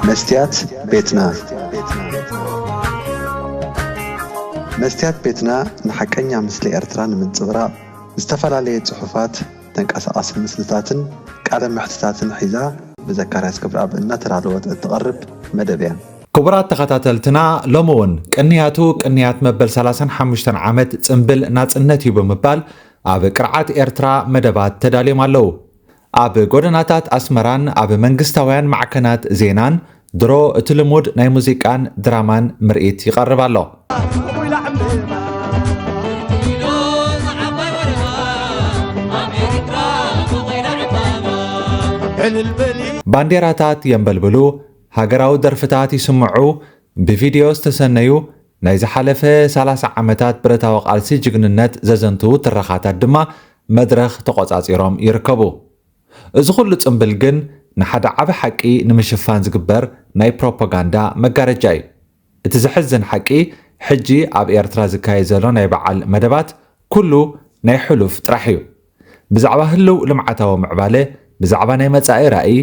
መስትያት ቤትና። መስትያት ቤትና ንሓቀኛ ምስሊ ኤርትራ ንምንጽብራቕ ዝተፈላለየ ጽሑፋት፣ ተንቀሳቓሲ ምስልታትን ቃለ መሕትታትን ሒዛ ብዘካርያስ ክብረኣብ እናተዳለወት እትቐርብ መደብ እያ። ክቡራት ተኸታተልትና፣ ሎሚ እውን ቅንያቱ ቅንያት መበል ሰላሳን ሓሙሽተን ዓመት ጽምብል ናጽነት እዩ ብምባል ኣብ ቅርዓት ኤርትራ መደባት ተዳልዮም ኣለዉ። ኣብ ጎደናታት ኣስመራን ኣብ መንግስታውያን ማዕከናት ዜናን ድሮ እቲ ልሙድ ናይ ሙዚቃን ድራማን ምርኢት ይቐርብ ኣሎ። ባንዴራታት የንበልብሉ፣ ሃገራዊ ደርፍታት ይስምዑ፣ ብቪድዮ ዝተሰነዩ ናይ ዝሓለፈ ሰላሳ ዓመታት ብረታዊ ቃልሲ ጅግንነት ዘዘንትዉ ትረኻታት ድማ መድረኽ ተቖጻጺሮም ይርከቡ። እዚ ኩሉ ጽምብል ግን ንሓደ ዓቢ ሓቂ ንምሽፋን ዝግበር ናይ ፕሮፓጋንዳ መጋረጃ እዩ። እቲ ዘሕዝን ሓቂ፣ ሕጂ ኣብ ኤርትራ ዝካየድ ዘሎ ናይ በዓል መደባት ኩሉ ናይ ሕሉፍ ጥራሕ እዩ። ብዛዕባ ህልው ልምዓታዊ ምዕባለ፣ ብዛዕባ ናይ መጻኢ ራእይ፣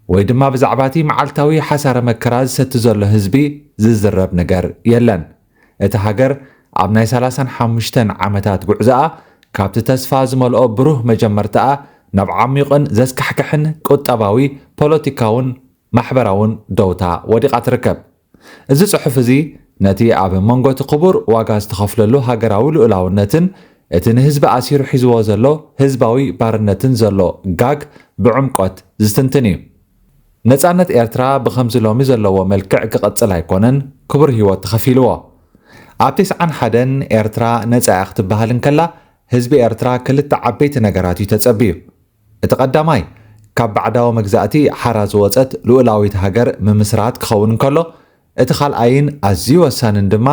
ወይ ድማ ብዛዕባ እቲ መዓልታዊ ሓሳረ መከራ ዝሰቲ ዘሎ ህዝቢ ዝዝረብ ነገር የለን። እታ ሃገር ኣብ ናይ ሰላሳን ሓሙሽተን ዓመታት ጉዕዞኣ፣ ካብቲ ተስፋ ዝመልኦ ብሩህ መጀመርታኣ ናብ ዓሚቕን ዘስካሕክሕን ቁጠባዊ፣ ፖለቲካውን ማሕበራውን ደውታ ወዲቓ ትርከብ። እዚ ጽሑፍ እዚ ነቲ ኣብ መንጎ እቲ ክቡር ዋጋ ዝተኸፍለሉ ሃገራዊ ልኡላውነትን እቲ ንህዝቢ ኣሲሩ ሒዝዎ ዘሎ ህዝባዊ ባርነትን ዘሎ ጋግ ብዕምቆት ዝትንትን እዩ። ነጻነት ኤርትራ ብኸምዚ ሎሚ ዘለዎ መልክዕ ክቕጽል ኣይኮነን ክቡር ህይወት ተኸፊልዎ። ኣብ ተስዓን ሓደን ኤርትራ ነጻ እያ ክትበሃል እንከላ፣ ህዝቢ ኤርትራ ክልተ ዓበይቲ ነገራት እዩ ተጸብዩ። እቲ ቀዳማይ፣ ካብ ባዕዳዊ መግዛእቲ ሓራ ዝወጸት ልኡላዊት ሃገር ምምስራት ክኸውን እንከሎ፣ እቲ ካልኣይን ኣዝዩ ወሳንን ድማ፣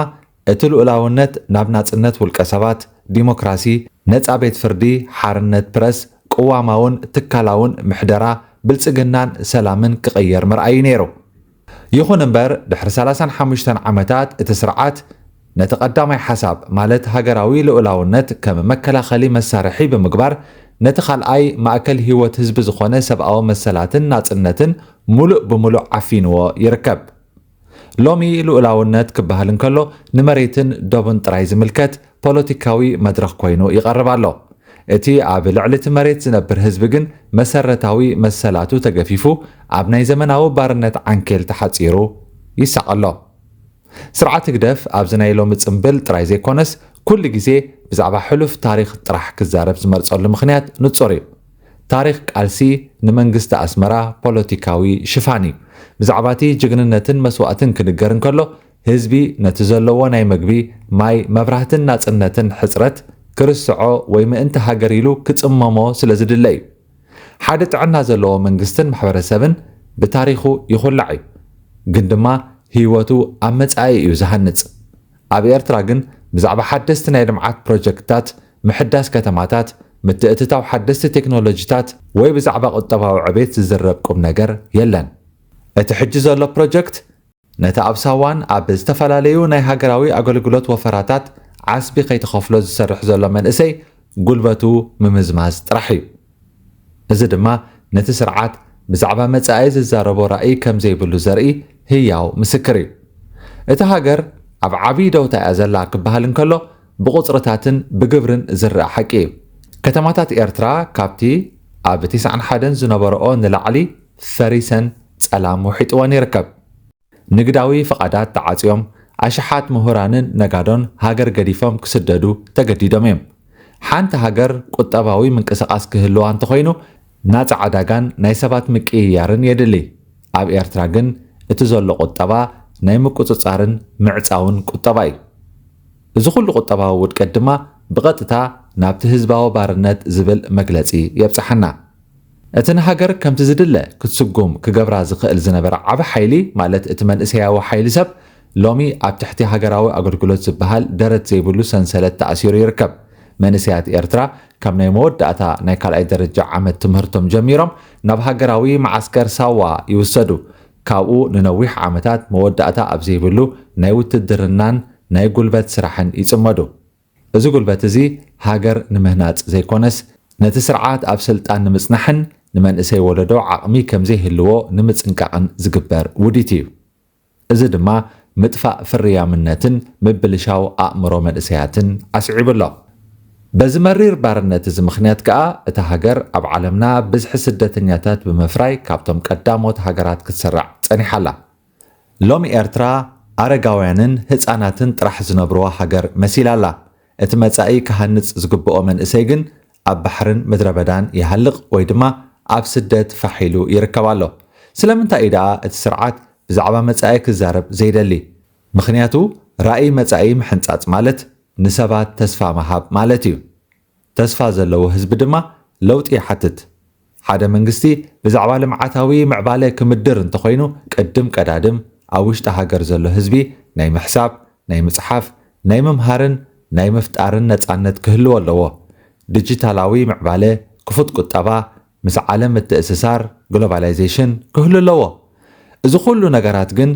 እቲ ልኡላውነት ናብ ናጽነት ውልቀ ሰባት፣ ዲሞክራሲ፣ ነጻ ቤት ፍርዲ፣ ሓርነት ፕረስ፣ ቅዋማውን ትካላውን ምሕደራ፣ ብልጽግናን ሰላምን ክቕየር ምርኣይ እዩ ነይሩ። ይኹን እምበር፣ ድሕሪ ሰላሳን ሓሙሽተን ዓመታት እቲ ስርዓት ነቲ ቀዳማይ ሓሳብ፣ ማለት ሃገራዊ ልኡላውነት፣ ከም መከላኸሊ መሳርሒ ብምግባር፣ ነቲ ካልኣይ ማእከል ህይወት ህዝቢ ዝኾነ ሰብኣዊ መሰላትን ናጽነትን ምሉእ ብምሉእ ዓፊንዎ ይርከብ። ሎሚ ልኡላውነት ክበሃል እንከሎ ንመሬትን ዶብን ጥራይ ዝምልከት ፖለቲካዊ መድረኽ ኮይኑ ይቐርብ ኣሎ። እቲ ኣብ ልዕሊ እቲ መሬት ዝነብር ህዝቢ ግን መሰረታዊ መሰላቱ ተገፊፉ ኣብ ናይ ዘመናዊ ባርነት ዓንኬል ተሓጺሩ ይሳቐ ኣሎ። ስርዓት ህግደፍ ኣብዚ ናይ ሎሚ ጽምብል ጥራይ ዘይኮነስ ኩሉ ግዜ ብዛዕባ ሕሉፍ ታሪኽ ጥራሕ ክዛረብ ዝመርጸሉ ምኽንያት ንጹር እዩ። ታሪኽ ቃልሲ ንመንግስቲ ኣስመራ ፖለቲካዊ ሽፋን እዩ። ብዛዕባ እቲ ጅግንነትን መስዋእትን ክንገር እንከሎ፣ ህዝቢ ነቲ ዘለዎ ናይ መግቢ፣ ማይ፣ መብራህትን ናጽነትን ሕጽረት ክርስዖ ወይ ምእንቲ ሃገር ኢሉ ክጽመሞ ስለ ዝድለ እዩ። ሓደ ጥዕና ዘለዎ መንግስትን ማሕበረሰብን ብታሪኹ ይኹላዕ እዩ፣ ግን ድማ ህይወቱ ኣብ መጻኢ እዩ ዝሃንጽ። ኣብ ኤርትራ ግን ብዛዕባ ሓደስቲ ናይ ልምዓት ፕሮጀክትታት፣ ምሕዳስ ከተማታት፣ ምትእትታው ሓደስቲ ቴክኖሎጂታት ወይ ብዛዕባ ቁጠባዊ ዕቤት ዝዝረብ ቁም ነገር የለን። እቲ ሕጂ ዘሎ ፕሮጀክት ነቲ ኣብ ሳዋን ኣብ ዝተፈላለዩ ናይ ሃገራዊ ኣገልግሎት ወፈራታት ዓስቢ ከይተኸፍሎ ዝሰርሕ ዘሎ መንእሰይ ጉልበቱ ምምዝማዝ ጥራሕ እዩ። እዚ ድማ ነቲ ስርዓት ብዛዕባ መጻኢ ዝዛረቦ ራእይ ከም ዘይብሉ ዘርኢ ህያው ምስክር እዩ። እታ ሃገር ኣብ ዓቢ ደውታ እያ ዘላ ክበሃል እንከሎ፣ ብቑጽርታትን ብግብርን ዝረኣ ሓቂ እዩ። ከተማታት ኤርትራ ካብቲ ኣብ ተስዓን ሓደን ዝነበረኦ ንላዕሊ ፈሪሰን ጸላም ውሒጥወን ይርከብ። ንግዳዊ ፍቓዳት ተዓጽዮም፣ ኣሽሓት ምሁራንን ነጋዶን ሃገር ገዲፎም ክስደዱ ተገዲዶም እዮም። ሓንቲ ሃገር ቁጠባዊ ምንቅስቓስ ክህልዋ እንተኾይኑ፣ ናጻ ዕዳጋን ናይ ሰባት ምቅይያርን የድሊ። ኣብ ኤርትራ ግን እቲ ዘሎ ቁጠባ ናይ ምቁጽጻርን ምዕጻውን ቁጠባ እዩ። እዚ ኩሉ ቁጠባዊ ውድቀት ድማ ብቐጥታ ናብቲ ህዝባዊ ባርነት ዝብል መግለጺ የብጽሓና። እቲ ንሃገር ከምቲ ዝድለ ክትስጉም ክገብራ ዝኽእል ዝነበረ ዓቢ ሓይሊ፣ ማለት እቲ መንእሰያዊ ሓይሊ ሰብ፣ ሎሚ ኣብ ትሕቲ ሃገራዊ ኣገልግሎት ዝበሃል ደረት ዘይብሉ ሰንሰለት ተኣሲሩ ይርከብ። መንእሰያት ኤርትራ ካብ ናይ መወዳእታ ናይ ካልኣይ ደረጃ ዓመት ትምህርቶም ጀሚሮም ናብ ሃገራዊ መዓስከር ሳዋ ይውሰዱ። ካብኡ ንነዊሕ ዓመታት መወዳእታ ኣብ ዘይብሉ ናይ ውትድርናን ናይ ጉልበት ስራሕን ይጽመዱ። እዚ ጉልበት እዚ ሃገር ንምህናጽ ዘይኮነስ፣ ነቲ ስርዓት ኣብ ስልጣን ንምጽናሕን ንመንእሰይ ወለዶ ዓቕሚ ከም ዘይህልዎ ንምጽንቃቕን ዝግበር ውዲት እዩ። እዚ ድማ ምጥፋእ ፍርያምነትን ምብልሻው ኣእምሮ መንእሰያትን ኣስዒቡ ኣሎ። በዚ መሪር ባርነት እዚ ምኽንያት ከኣ እታ ሃገር ኣብ ዓለምና ብዝሒ ስደተኛታት ብምፍራይ ካብቶም ቀዳሞት ሃገራት ክትስራዕ ጸኒሓ ኣላ። ሎሚ ኤርትራ ኣረጋውያንን ህጻናትን ጥራሕ ዝነብርዋ ሃገር መሲላ ኣላ። እቲ መጻኢ ክሃንጽ ዝግብኦ መንእሰይ ግን ኣብ ባሕርን ምድረ በዳን ይሃልቕ ወይ ድማ ኣብ ስደት ፋሕ ኢሉ ይርከብ ኣሎ። ስለምንታይ እዩ ደኣ እቲ ስርዓት ብዛዕባ መጻኢ ክዛረብ ዘይደሊ? ምኽንያቱ ራእይ መጻኢ ምሕንጻጽ ማለት ንሰባት ተስፋ ምሃብ ማለት እዩ። ተስፋ ዘለዎ ህዝቢ ድማ ለውጢ ይሓትት። ሓደ መንግስቲ ብዛዕባ ልምዓታዊ ምዕባለ ክምድር እንተኾይኑ ቅድም ቀዳድም ኣብ ውሽጢ ሃገር ዘሎ ህዝቢ ናይ ምሕሳብ፣ ናይ ምጽሓፍ፣ ናይ ምምሃርን ናይ ምፍጣርን ነጻነት ክህልዎ ኣለዎ። ዲጂታላዊ ምዕባለ፣ ክፉት ቁጠባ፣ ምስ ዓለም ምትእስሳር፣ ግሎባላይዜሽን፣ ክህሉ ኣለዎ። እዚ ኩሉ ነገራት ግን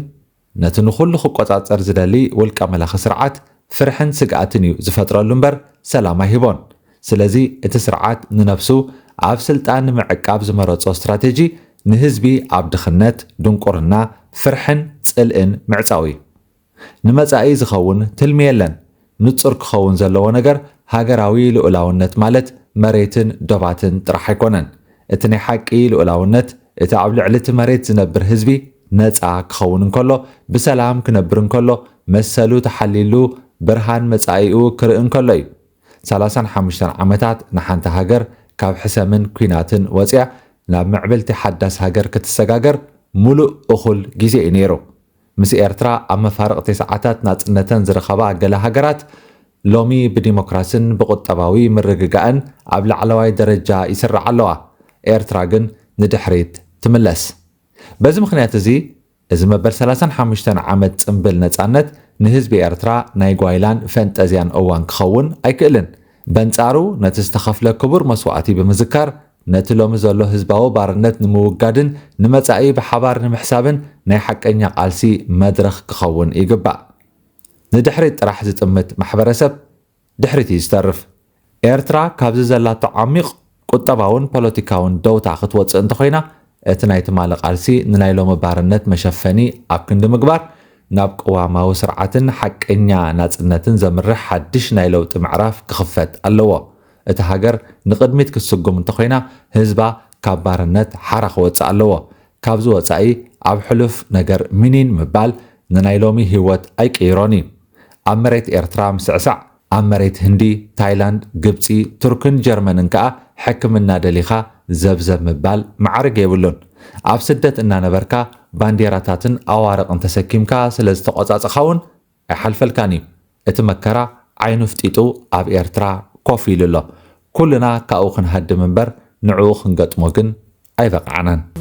ነቲ ንኹሉ ክቆጻጸር ዝደሊ ውልቀ መላኺ ስርዓት ፍርሕን ስግኣትን እዩ ዝፈጥረሉ እምበር ሰላም ኣይህቦን። ስለዚ እቲ ስርዓት ንነብሱ ኣብ ስልጣን ንምዕቃብ ዝመረጾ ስትራቴጂ ንህዝቢ ኣብ ድኽነት፣ ድንቁርና፣ ፍርሕን ጽልእን ምዕጻው እዩ። ንመጻኢ ዝኸውን ትልሚ የለን። ንጹር ክኸውን ዘለዎ ነገር ሃገራዊ ልኡላውነት ማለት መሬትን ዶባትን ጥራሕ ኣይኮነን። እቲ ናይ ሓቂ ልኡላውነት እቲ ኣብ ልዕሊ እቲ መሬት ዝነብር ህዝቢ ነጻ ክኸውን እንከሎ፣ ብሰላም ክነብር እንከሎ፣ መሰሉ ተሓልይሉ ብርሃን መጻኢኡ ክርኢ እንከሎ እዩ። ሰላሳን ሓሙሽተን ዓመታት ንሓንቲ ሃገር ካብ ሕሰምን ኲናትን ወጽያ ናብ ምዕብልቲ ሓዳስ ሃገር ክትሰጋገር ሙሉእ እኹል ግዜ እዩ ነይሩ። ምስ ኤርትራ ኣብ መፋርቕቲ ሰዓታት ናጽነተን ዝረኸባ ገለ ሃገራት ሎሚ ብዲሞክራስን ብቁጠባዊ ምርግጋእን ኣብ ላዕለዋይ ደረጃ ይስርዓ ኣለዋ። ኤርትራ ግን ንድሕሪት ትምለስ። በዚ ምኽንያት እዚ፣ እዚ መበል ሰላሳን ሓሙሽተን ዓመት ጽምብል ነጻነት ንህዝቢ ኤርትራ ናይ ጓይላን ፈንጠዝያን እዋን ክኸውን ኣይክእልን። በንጻሩ፣ ነቲ ዝተኸፍለ ክቡር መስዋእቲ ብምዝካር፣ ነቲ ሎሚ ዘሎ ህዝባዊ ባርነት ንምውጋድን ንመጻኢ ብሓባር ንምሕሳብን ናይ ሓቀኛ ቃልሲ መድረኽ ክኸውን ይግባእ። ንድሕሪት ጥራሕ ዝጥምት ማሕበረሰብ ድሕሪት እዩ ዝተርፍ። ኤርትራ ካብዚ ዘላቶ ዓሚቕ ቁጠባውን ፖለቲካውን ደውታ ክትወጽእ እንተኾይና፣ እቲ ናይ ትማሊ ቃልሲ ንናይ ሎሚ ባርነት መሸፈኒ ኣብ ክንዲ ምግባር፣ ናብ ቅዋማዊ ስርዓትን ሓቀኛ ናጽነትን ዘምርሕ ሓድሽ ናይ ለውጢ ምዕራፍ ክኽፈት ኣለዎ። እታ ሃገር ንቕድሚት ክትስጉም እንተኾይና፣ ህዝባ ካብ ባርነት ሓራ ክወጽእ ኣለዎ። ካብዚ ወጻኢ፣ ኣብ ሕሉፍ ነገር ሚኒን ምባል ንናይ ሎሚ ህይወት ኣይቅይሮን እዩ። ኣብ መሬት ኤርትራ ምስዕሳዕ፣ ኣብ መሬት ህንዲ፣ ታይላንድ፣ ግብጺ፣ ቱርክን ጀርመንን ከኣ ሕክምና ደሊኻ ዘብዘብ ምባል መዓርግ የብሉን። ኣብ ስደት እናነበርካ ባንዴራታትን ኣዋርቕን ተሰኪምካ ስለ ዝተቖጻጸኻ እውን ኣይሓልፈልካን እዩ። እቲ መከራ ዓይኑ ፍጢጡ ኣብ ኤርትራ ኮፍ ኢሉ ኣሎ። ኩልና ካብኡ ክንሃድም እምበር ንዕኡ ክንገጥሞ ግን ኣይበቕዓናን።